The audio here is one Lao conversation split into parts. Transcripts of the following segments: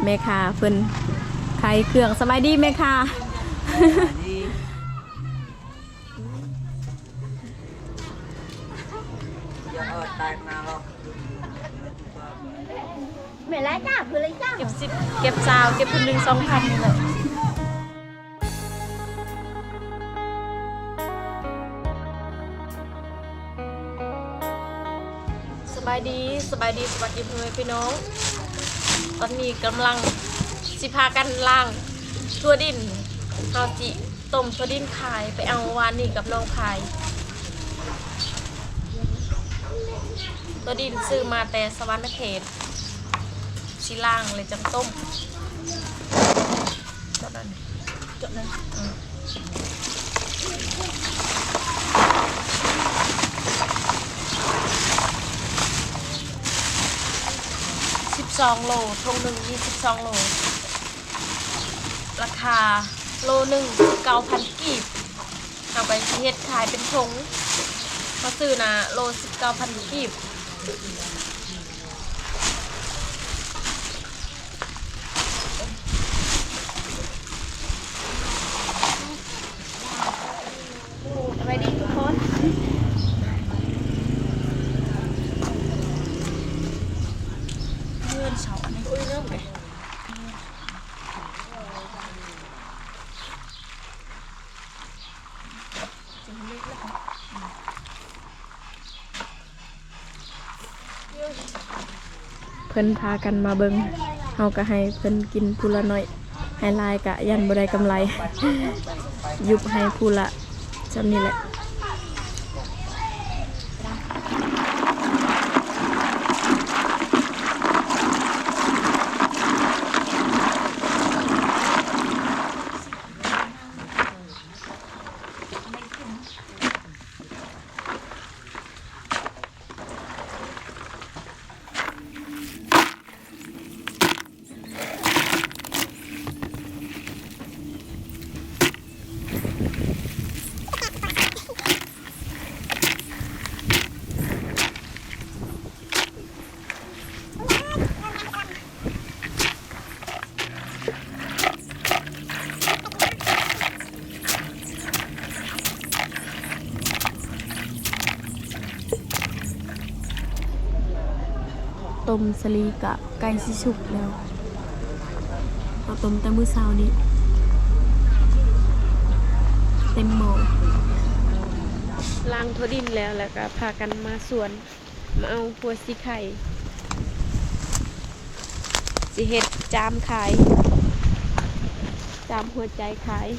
ແມ່ຄ້າເພິ່ນຂາຍເຄື່ອງ. ສະບາຍດີແມ່ຄ້າ. ແມ່ນຫຼາຍຈ້າ ເພິ່ນຫຼາຍຈ້າ ເກັບສິບ ເກັບຊາວ ເກັບຜູ້ໜຶ່ງສອງພັນນີ້ແຫຼະ. ສະບາຍດີ ສະບາຍດີ ສະຫວັດດີພໍ່ແມ່ພີ່ນ້ອງ. ຕອນນີ້ກຳລັງຊິພາກັນລ້າງຖົ່ວດິນ ເຮົາຊິຕົ້ມຖົ່ວດິນຂາຍ ໄປເອົາວານນີ້ກັບນ້ອງພາຍ. ຖົ່ວດິນຊື້ມາແຕ່ສະຫວັນນະເຂດ ຊິລ້າງແລ້ວຈັ່ງຕົ້ມ. ຈົດນັ້ນ ຈົດນັ້ນ ອືມ ສິບສອງໂລ ຖົງໜຶ່ງມີສິບສອງໂລ ລາຄາໂລໜຶ່ງ ເກົ້າພັນກີບ. ເຮົາກໍຊິເຮັດຂາຍເປັນຖົງ ເຮົາຊື້ນະ ໂລສິບເກົ້າພັນກີບ. ສະບາຍດີທຸກຄົນ. ເຮືອນເສົາອັນນີ້ ໂອ້ຍ ເລີ່ມເດ້. ເພິ່ນພາກັນມາເບິ່ງ ເຮົາກໍໃຫ້ເພິ່ນກິນຜູ້ລະໜ້ອຍ ໃຫ້ຫຼາຍກະຢ້ານບໍ່ໄດ້ກຳໄລ ຍຸບໃຫ້ຜູ້ລະຊ່ຳນີ້ແຫຼະ. ຕົ້ມສາລີກະໃກ້ຊິສຸກແລ້ວ ເຮົາຕົ້ມແຕ່ມື້ເຊົ້ານີ້ ເຕັມໝໍ້. ລ້າງຖົ່ວດິນແລ້ວ ແລ້ວກະພາກັນມາສວນ ມາເອົາຫົວສີໄຄ ຊິເຮັດຈາມຂາຍ ຈາມຫົວໃຈຂາຍ.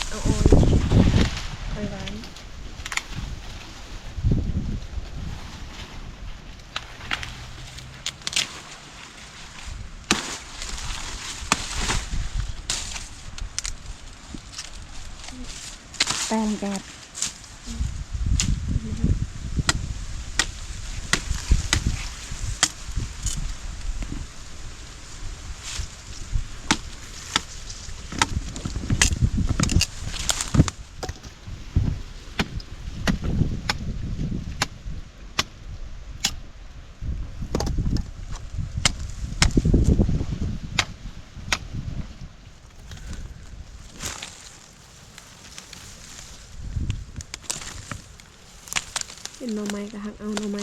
ເອົາໂອນ ຄ່ອຍຫວານ. ເ ແປ້ງແດດ. ເຫັນໜໍ່ໄມ້ກໍຮັກເອົາໜໍ່ໄມ້.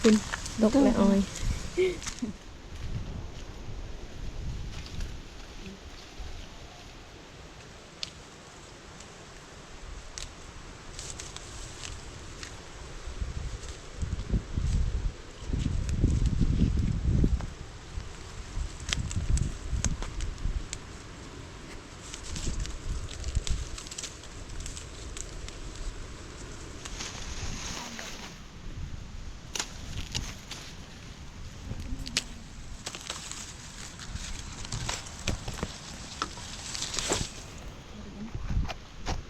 ຄຸນ ດົກແລະອອຍ.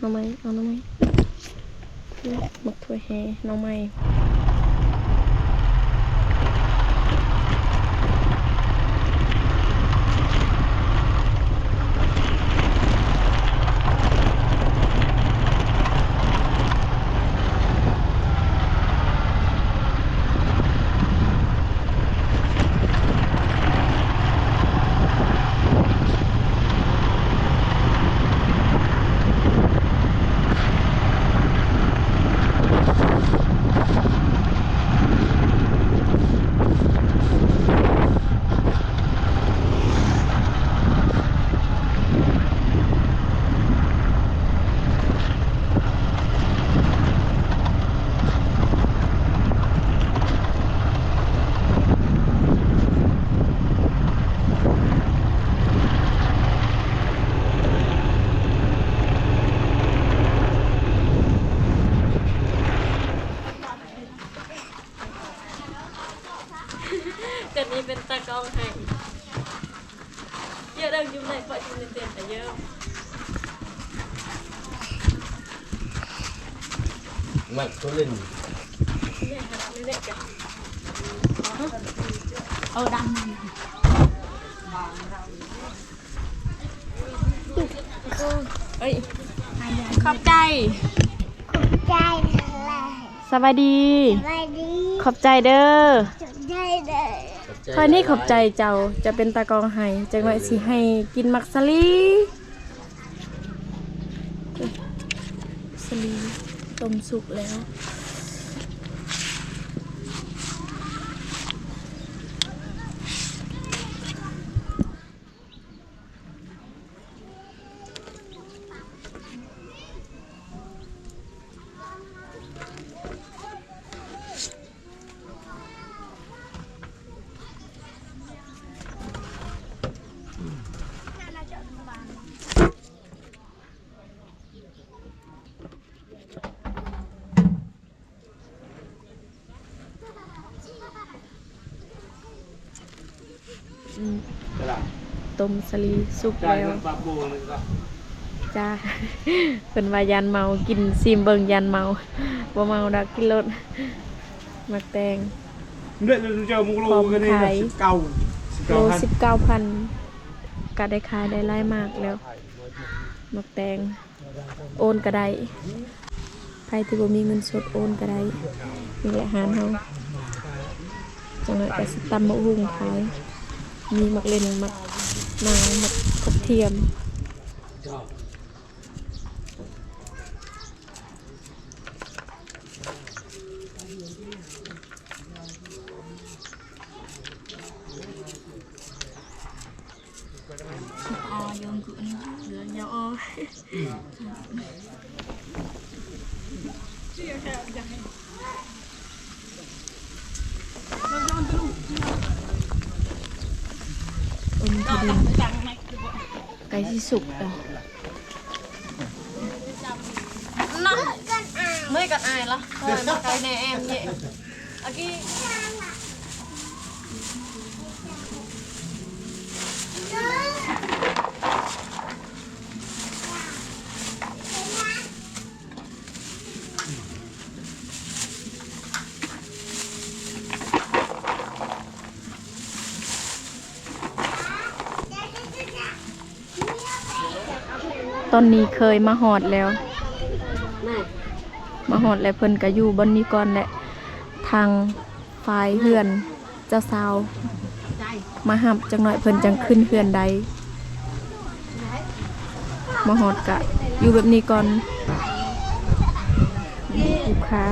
ໜໍ່ໄມ້ ເອົາໜໍ່ໄມ້ ໝາກຖົ່ວແຮ່ ໜໍ່ໄມ້. ເຈົ້ານີ້ເປັນຕາກ້ອງໃຫ້. ເຍອະເດີ ຢູ່ໃນ ເພາະຢູ່ໃນເຕັນກະເຢີະ. ມັກໂຕຫຼິ້ນ ເອີ ດຳ. ເອີຍ ຂອບໃຈ ຂອບໃຈ. ສະບາຍດີ ສະບາຍດີ. ຂອບໃຈເດີ ຂອບໃຈເດີ. ຂ້ອຍນີ້ຂອບໃຈເຈົ້າ ເຈົ້າເປັນຕາກ້ອງໃຫ້. ຈັກໜ້ອຍຊິໃຫ້ກິນໝາກສາລີ. ສາລີຕົ້ມສຸກແລ້ວ. ອືມ ຕົ້ມສາລີສຸກແລ້ວ. ຈ້າ ເພິ່ນວ່າຢ້ານເມົາ ກິນ ຊີມເບິ່ງ ຢ້ານເມົາ. ບໍ່ເມົາດອກ ກິນໂລດ. ໝາກແຕງ ພ້ອມຂາຍ ໂລສິບເກົ້າພັນ ກະໄດ້ຂາຍໄດ້ຫຼາຍໝາກແລ້ວ ໝາກແຕງ. ໂອນກະໄດ້ ໃຜທີ່ບໍ່ມີເງິນສົດໂອນກະໄດ້. ນີ້ແຫຼະຮ້ານເຮົາ. ຈັກໜ້ອຍກະຊິຕຳໝາກຫຸ່ງຂາຍ ມີໝາກເລັ່ນ ໝາກນາວ ໝາກກະທຽມ. ອືມ ທີ່ດິນໃກ້ຊິສຸກແລ້ວ. ນະ ເມື່ອຍກັນອາຍລະ ເມື່ອຍມາໄກແນ່ແອມເຍ ອາກີ. ຕອນນີ້ເຄີຍມາຮອດແລ້ວ ມາຮອດແລ້ວ ເພິ່ນກະຢູ່ບ່ອນນີ້ກ່ອນແຫຼະ ທາງຝ່າຍເຮືອນເຈົ້າສາວມາຮັບ ຈັກໜ້ອຍເພິ່ນຈັ່ງຂຶ້ນເຮືອນໄດ້. ມາຮອດກະຢູ່ແບບນີ້ກ່ອນ ລູກຄ້າ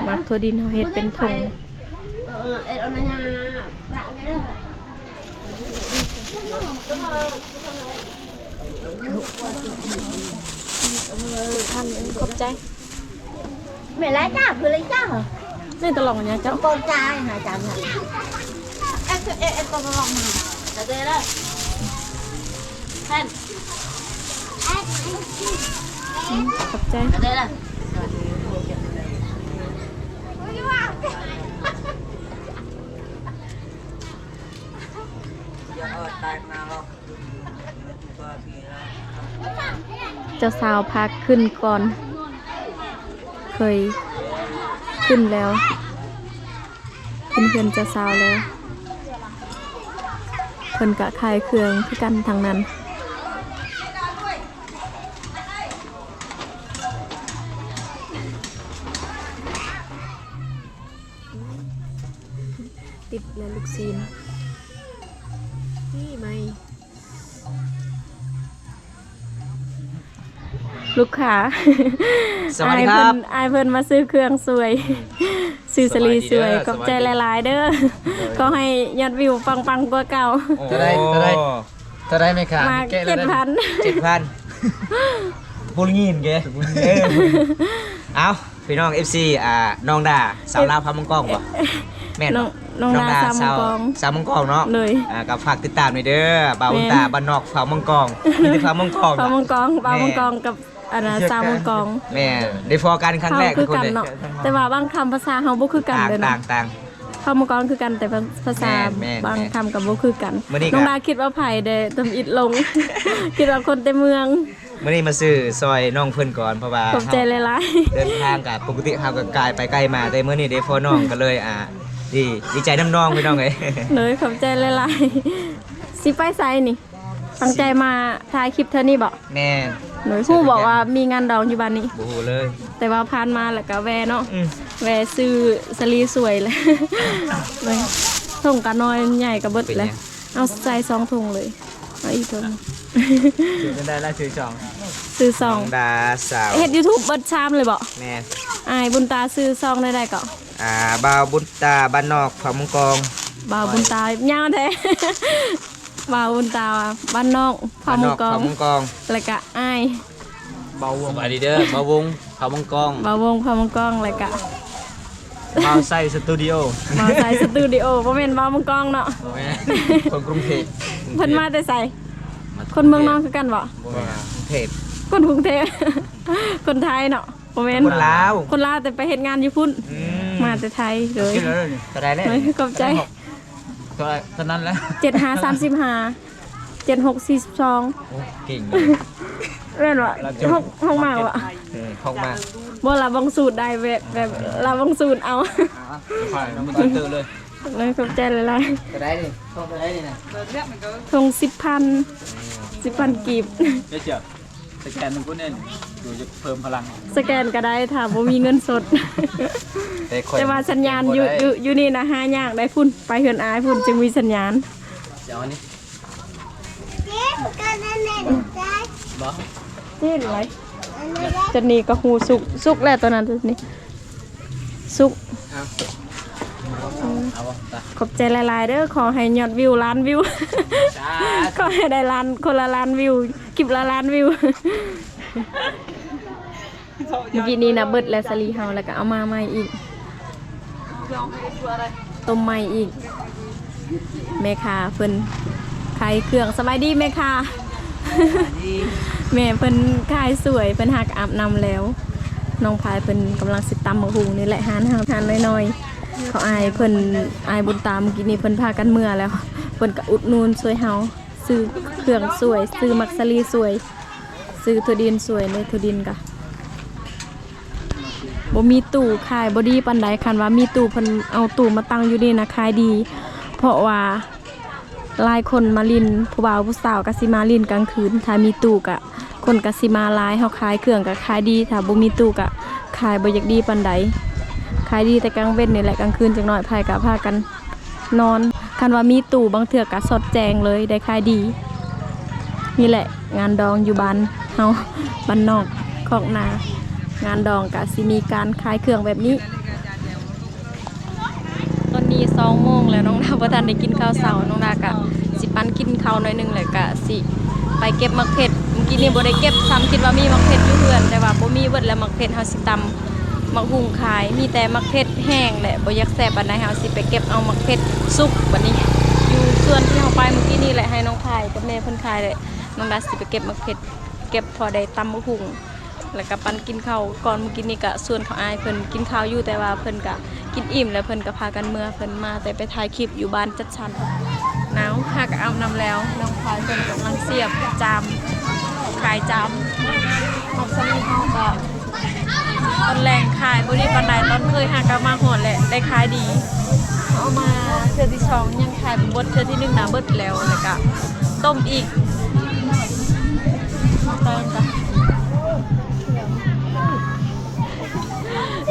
ໝາກຖົ່ວດິນເຮົາເຮັດເປັນຖົງ. ຂອບໃຈ ແມ່ນຫຼາຍຈ້າ ຄືຫຼາຍຈ້າ ແມ່ນຕະຫຼອງຫຍັງເຈົ້າ ປອນຈາຍຫາຈານ ເອັດ ເອັດ ເອັດ ຕະຫຼອງມາ ຕະເດລະ ແພນ ຂອບໃຈ ຕະເດລະ. ເຈົ້າສາວພາຂຶ້ນກ່ອນ ເຄີຍຂຶ້ນແລ້ວ ຂຶ້ນເຮືອນເຈົ້າສາວແລ້ວ ເພິ່ນກະຂາຍເຄື່ອງຄືກັນທັງນັ້ນ. ຕິດແລ້ວລູກຊີ້ນ ນີ້ໃໝ່ ລູກຄ້າ ສະຫວັດດີຄັບ ອ້າຍເພິ່ນ ອ້າຍເພິ່ນມາຊື້ເຄື່ອງຊ່ວຍ ອືມ ຊື້ສາລີຊ່ວຍ ສະບາຍດີເດີ ຂອບໃຈຫຼາຍໆເດີ ໂດຍ ຂໍໃຫ້ຍອດວິວປັງໆກວ່າເກົ່າ. ໂອ້ ເທົ່າໃດ ເທົ່າໃດ ເທົ່າໃດແມ່ຄ້າ? ມາເຈັດພັນ ເຈັດພັນ ບໍ່ໄດ້ຍິນເດ້ ເອີ ເອົ້າ ພີ່ນ້ອງ ເອັຟຊີ ອ່າ ນ້ອງດາ ສາວລາວພາວມັງກອງບໍ່? ແມ່ນບໍ່? ນ້ອງ ນ້ອງດາ ສາວມັງກອງ ສາວມັງກອງເນາະ ໂດຍ ອ່າ ກໍຝາກຕິດຕາມແດ່ເດີ ບ່າວບຸນຕາ ບ້ານນອກພາວມັງກອງ ມີແຕ່ພາວມັງກອງ ພາວມັງກອງ ບ່າວມັງກອງກັບ ອັນນ່າ ສາວມັງກອງ ແມ່ນ ໄດ້ພໍ້ກັນຄັ້ງແລກ ຄືກັນເນາະ ແຕ່ວ່າບາງຄຳພາສາເຮົາບໍ່ຄືກັນເດີເນາະ ຕ່າງໆ ພາວມັງກອງຄືກັນ ແຕ່ພາສາ ແມ່ນໆໆ ບາງຄຳກໍບໍ່ຄືກັນ ມື້ນີ້ ນ້ອງດາຄິດວ່າໃຜເດ້ ທຳອິດລົງ ຄິດວ່າຄົນແຕ່ເມືອງ. ມື້ນີ້ມາຊື້ຊ່ອຍນ້ອງເພິ່ນກ່ອນ ເພາະວ່າ ຂອບໃຈຫຼາຍໆ ເຮົາເດີນທາງກະ ປົກກະຕິເຮົາກໍກາຍໄປກາຍມາ ແຕ່ມື້ນີ້ໄດ້ພໍ້ນ້ອງກໍເລີຍ ອ່າ ດີ ດີໃຈນຳນ້ອງພີ່ນ້ອງເອີຍ ໂດຍ ຂອບໃຈຫຼາຍໆ. ຊິໄປໃສນີ້? ຕັ້ງໃຈມາຖ່າຍຄລິບເທື່ອນີ້ບໍ? ແມ່ນ. ໂດຍ ຮູ້ບໍວ່າມີງານດອງຢູ່ບ້ານນີ້? ບໍ່ຮູ້ເລີຍ ແຕ່ວ່າຜ່ານມາແລ້ວກະແວ່ເນາະ ອືມ ແວ່ຊື້ສາລີຊ່ວຍແຫຼະ ໂດຍ ຖົງກະນ້ອຍ ໃຫຍ່ກະເບິດແຫຼະ ເອົາໃສ່ສອງຖົງເລີຍ. ເອົາອີກຖົງ ຊື້ຈັ່ງໃດລະ ຊື້ຊ່ອງ ຊື້ຊ່ອງ ນ້ອງດາສາວ ເຮັດຢູທູບເບິດຊາມເລີຍບໍ? ແມ່ນ. ອ້າຍບຸນຕາ ຊື່ຊ່ອງໃດໆເກາະ? ອ່າ ບ່າວບຸນຕາ ບ້ານນອກ ພາວມັງກອງ ບ່າວບຸນຕາ ຍາວແທ້ ບ່າວບຸນຕາ ບ້ານນອກ ພາວມັງກອງ ແລ້ວກະອ້າຍ ບ່າວວົງ ສະບາຍດີເດີ ບ່າວວົງ ພາວມັງກອງ ບ່າວວົງ ພາວມັງກອງ ແລ້ວກະ ບ່າວໄຊສະຕູດິໂອ ບ່າວໄຊສະຕູດິໂອ ບໍ່ແມ່ນບ່າວມັງກອງເນາະ ບໍ່ແມ່ນ ຄົນກຸງເທບ ເພິ່ນມາແຕ່ໃສ? ຄົນເມືອງນອນຄືກັນບໍ? ບໍ່ແມ່ນ ກຸງເທບ ຄົນກຸງເທບ ຄົນໄທເນາະ ບໍ່ແມ່ນ ຄົນລາວ ຄົນລາວແຕ່ໄປເຮັດງານຢູ່ພຸ້ນ ອືມ ມາແຕ່ໄທ ໂດຍ ເທົ່າໃດແລ້ວ ຂອບໃຈ ເທົ່ານັ້ນແຫຼະ ເຈັດຫ້າສາມສິບຫ້າ ເຈັດຫົກສີ່ສິບສອງ ໂອ້ ເກັ່ງເລີຍ ແມ່ນບໍ່? ຫົກ ຫົກມາກບໍ່? ເອີ ຫົກມາກ ບໍ່ລະ ບັງສູດໄດ້ແບບ ແບບລະບັງສູດເອົາ ເອີ ຂອບໃຈຫຼາຍໆ ເທົ່າໃດນີ້? ຖົງເທົ່າໃດນີ້ນະ? ຖົງສິບພັນ ສິບພັນກີບ ສະແກນນຳພຸ້ນແດ່ ດູຈະເພີ່ມພະລັງ ສະແກນກໍໄດ້ ຖ້າບໍ່ມີເງິນສົດ ແຕ່ວ່າສັນຍານຢູ່ ຢູ່ ຢູ່ນີ້ນະ ຫາຍາກໄດ໋ ພຸ້ນ ໄປເຮືອນອ້າຍພຸ້ນ ຈຶ່ງມີສັນຍານ ຈະເອົາອັນນີ້ ບໍ່ ຈີນໄວ ຈົນນີ້ກໍຫູສຸກ ສຸກແລ້ວຕອນນັ້ນ ຈົນນີ້ສຸກ ເອົາ ອືມ ຂອບໃຈຫຼາຍໆເດີ້ ຂໍໃຫ້ຍອດວິວລ້ານວິວ ສາທຸ ຂໍໃຫ້ໄດ້ລ້ານ ຄົນລະລ້ານວິວ ຄລິບລະລ້ານວິວ. ມື້ກີ້ນີ້ນະເບິດແລ້ວສາລີເຮົາ ແລ້ວກໍເອົາມາໃໝ່ອີກ ຕົ້ມໃໝ່ອີກ. ແມ່ຄ້າເພິ່ນຂາຍເຄື່ອງ. ສະບາຍດີແມ່ຄ້າ. ແມ່ເພິ່ນຂາຍສວຍ ເພິ່ນຫາກອາບນ້ຳແລ້ວ. ນ້ອງພາຍເພິ່ນກຳລັງຊິຕຳໝາກຫຸ່ງນີ້ແຫຼະ ຮ້ານເຮົາ ຮ້ານນ້ອຍໆ ເຂົາອາຍເພິ່ນ ອາຍບຸນຕາ ມື້ກີ້ນີ້ເພິ່ນພາກັນເມືອແລ້ວ ເພິ່ນກໍອຸດໜູນຊ່ວຍເຮົາ ຊື້ເຄື່ອງສວຍ ຊື້ໝາກສາລີສວຍ ຊື້ຖົ່ວດິນສວຍເດ້. ຖົ່ວດິນກະບໍ່ມີຕູ້ຂາຍບໍ່ດີປານໃດ ຄັນວ່າມີຕູ້ເພິ່ນເອົາຕູ້ມາຕັ້ງຢູ່ນີ້ນະຂາຍດີ ເພາະວ່າຫຼາຍຄົນມາຫຼິ້ນ ຜູ້ບ່າວຜູ້ສາວກະຊິມາຫຼິ້ນກາງຄືນ ຖ້າມີຕູ້ກະຄົນກະຊິມາຫຼາຍ ເຮົາຂາຍເຄື່ອງກະຂາຍດີ ຖ້າບໍ່ມີຕູ້ກະຂາຍບໍ່ຢາກດີປານໃດ ຂາຍດີແຕ່ກາງເວັນນີ້ແຫຼະ ກາງຄືນຈັກໜ້ອຍໃຜກະພາກັນ ນອນ ຄັນວ່າມີຕູ້ບາງເທື່ອກະສອດແຈ້ງເລີຍ ໄດ້ຂາຍດີ. ນີ້ແຫຼະງານດອງຢູ່ບ້ານເຮົາ ບ້ານນອກຄອກນາ ງານດອງກະຊິມີການຂາຍເຄື່ອງແບບນີ້. ຕອນນີ້ສອງໂມງແລ້ວ ນ້ອງດາບໍ່ທັນໄດ້ກິນເຂົ້າເຊົ້າ ນ້ອງດາກະຊິປັ້ນກິນເຂົ້າໜ້ອຍໜຶ່ງ ແລ້ວກະຊິໄປເກັບໝາກເຜັດ. ມື້ກີ້ນີ້ບໍ່ໄດ້ເກັບຊ້ຳ ຄິດວ່າມີໝາກເຜັດຢູ່ເຮືອນ ແຕ່ວ່າບໍ່ມີ ເບິດແລ້ວໝາກເຜັດ ເຮົາຊິຕຳ ໝາກຫຸ່ງຂາຍ ມີແຕ່ໝາກເຜັດແຫ້ງແຫຼະ ບໍ່ຢາກແຊບປານໃດ ເຮົາຊິໄປເກັບເອົາໝາກເຜັດສຸກ. ບັດນີ້ຢູ່ສວນທີ່ເຮົາໄປມື້ກີ້ນີ້ແຫຼະ ໃຫ້ນ້ອງພາຍກັບແມ່ເພິ່ນຂາຍແຫຼະ ນ້ອງດາຊິໄປເກັບໝາກເຜັດ ເກັບພໍໄດ້ຕຳໝາກຫຸ່ງ ແລ້ວກໍປັ້ນກິນເຂົ້າກ່ອນ. ມື້ກີ້ນີ້ກໍຊວນເຂົາ ອາຍເພິ່ນກິນເຂົ້າຢູ່ ແຕ່ວ່າເພິ່ນກໍກິນອີ່ມແລ້ວ ເພິ່ນກໍພາກັນເມືອ ເພິ່ນມາແຕ່ໄປຖ່າຍຄລິບຢູ່ບ້ານຈັດ ສັນ. ໜາວ ຫາກອາບນ້ຳແລ້ວ ນ້ອງພາຍເພິ່ນກຳລັງສຽບຈາມ ຂາຍຈາມ. ໝາກສາລີເຮົາກະຕອນແລງຂາຍບໍ່ດີປານໃດ ຕອນເຄີຍຫາກະມາຮອດແຫຼະ ໄດ້ຂາຍດີ. ເອົາມາເທື່ອທີສອງຍັງຂາຍບໍ່ໝົດ ເທື່ອທີໜຶ່ງນະເບິດແລ້ວ ແລ້ວກະຕົ້ມອີກ.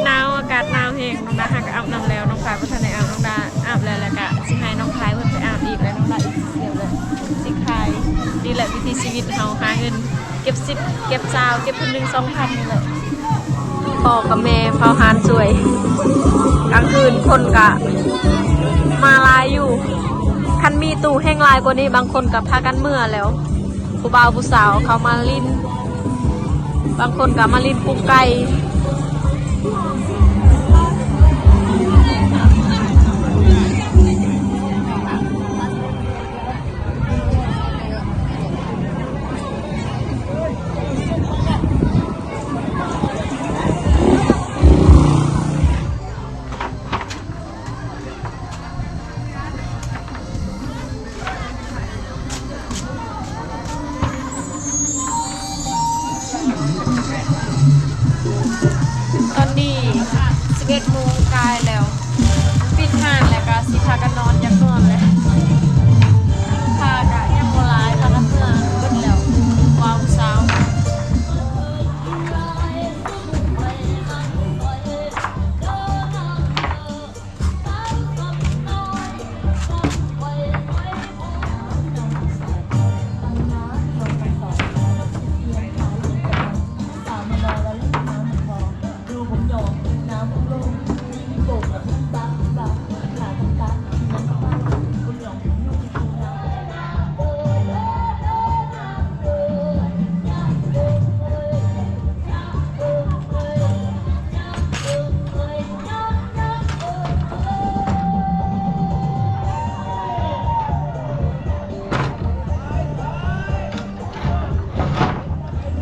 ໜາວ ອາກາດໜາວແຮງ. ນ້ອງດາຫາກະອາບນ້ຳແລ້ວ ນ້ອງພາຍບໍ່ທັນໄດ້ອາບ. ນ້ອງດາອາບແລ້ວ ແລ້ວກະຊິໃຫ້ນ້ອງພາຍເພິ່ນໄປອາບອີກ ແລ້ວນ້ອງດາອີກຊິເສຍເລີຍ ຊິຂາຍ. ນີ້ແຫຼະວິຖີຊີວິດເຮົາ ຫາເງິນເກັບສິບເກັບຊາວ ເກັບພັນໜຶ່ງສອງພັນນີ້ແຫຼະ. ພໍ່ກັບແມ່ເຝົ້າຮ້ານສວຍ ກາງຄືນຄົນກະມາຫຼາຍຢູ່ ຄັນມີຕູ້ແຮ່ງຫຼາຍກວ່ານີ້ ບາງຄົນກະພາກັນເມືອແລ້ວ. ຜູ້ບ່າວຜູ້ສາວເຂົາມາຫຼິ້ນ ບາງຄົນກໍມາຫຼິ້ນປຸງໄກ່. ຕອນນີ້ສິບເອັດໂມງກາຍແລ້ວ ປິດຮ້ານແລ້ວກະຊິພາກັນນອນ ຢາກນອນແລ້ວ. ພາກະຍັງບໍ່ຫຼາຍ ພາກັນເມືອເບິດແລ້ວ ບ່າວສາວ.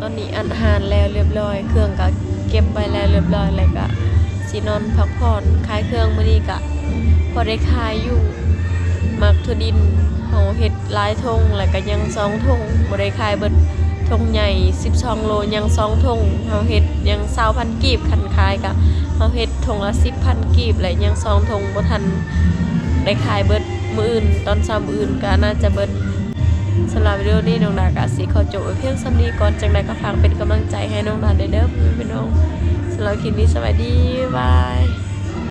ຕອນນີ້ອັດອາຫານແລ້ວລຽບລ້ອຍ ເຄື່ອງກໍເກັບໄວ້ແລ້ວລຽບລ້ອຍ ແລ້ວກໍຊິນອນພັກຜ່ອນ. ຂາຍເຄື່ອງມື້ນີ້ກໍພໍໄດ້ຂາຍຢູ່ ໝາກຖົ່ວດິນເຮົາເຮັດ ຫຼາຍຖົງ ແລ້ວກໍຍັງສອງຖົງ ບໍ່ໄດ້ຂາຍເບິດ. ຖົງໃຫຍ່ສິບສອງໂລ ຍັງສອງຖົງ ເຮົາເຮັດຍັງຊາວພັນກີບ ຄັນຂາຍກະເຮົາເຮັດຖົງລະສິບພັນກີບ ແລະ ຍັງສອງຖົງ ບໍ່ທັນໄດ້ຂາຍເບິດ. ມື້ອື່ນ ຕອນເຊົ້າມື້ອື່ນກະໜ້າຈະເບິດ. ສຳລັບວິດີໂອນີ້ ນ້ອງດາກະຊິຂໍຈົບໄວ້ພຽງສ່ຳນີ້ກ່ອນ ຈັ່ງໃດກໍຝາກເປັນກຳລັງໃຈໃຫ້ນ້ອງດາແດ່ເດີ ພໍ່ແມ່ພີ່ນ້ອງ. ສຳລັບຄລິບນີ້ ສະບາຍດີ ບາຍບາຍ.